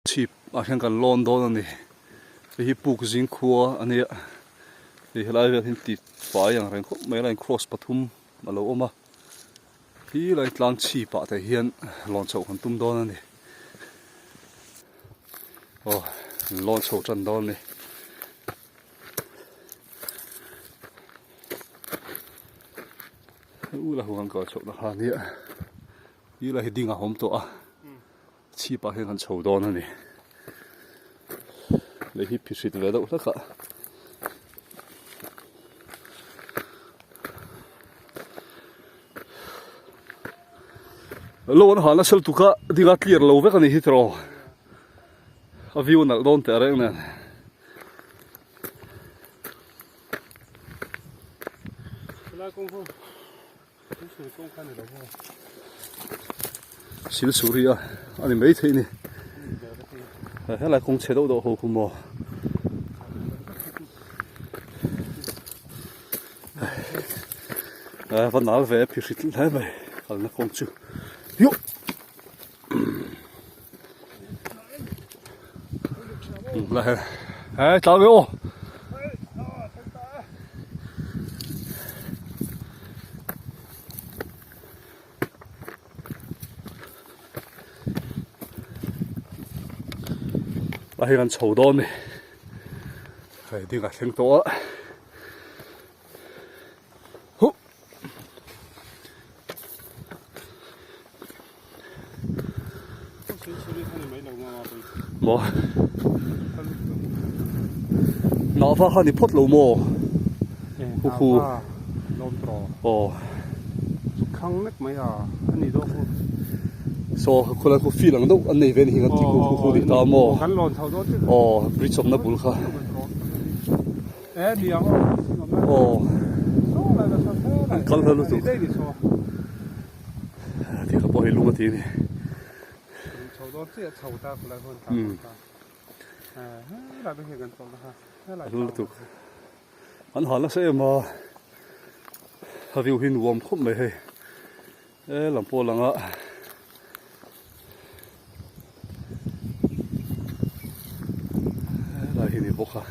Chhip ah hian kan lawn dawn a ni. Hei hi puk zing khua a nia. Hei helai vel hi ti fai ang reng khawp mai a line cross pathum a lo awm a. Khi lai tlang chhip ah te hian lawn chhoh kan tum dawn a ni. Aw lawn chho tan dawn a ni. U la huang kal chhoh na kha a nia. Hi lai hi ding a awm tawh a. Chhip ah hian kan chho dawn a ni. Lei hi phihrit ve deuh hlek a. Lo an hal a sel tuk a ding a clear lo vek a ni hi tiraw. A view nalh dawn teh reng nen. Silsuri a a ni mai thei a ni helai kawng chhe deuh deuh ho khu maw va nal ve phi hrit hle mai kalna kawng chu yoh Hei tlau ve aw. A hei kan chho dawn ni. Hei ding a thleng tawh a. Huh. Maw Nava kha ni phawt lo maw Hu hu Aw Khang nek mai a ani daw khu Saw khulai khu feel ang deuh an nei ve ni hi kan ti khu khu khu ni ta maw Aw bridge awmna bul kha Aw An kal hla lutuk Ti kha pawh hi lung a ti a ni. A hlu lutuk. An hal nasa em a, a view hi nuam khawp mai hei. E lam pawh lang a. Helai hi ni bawk a.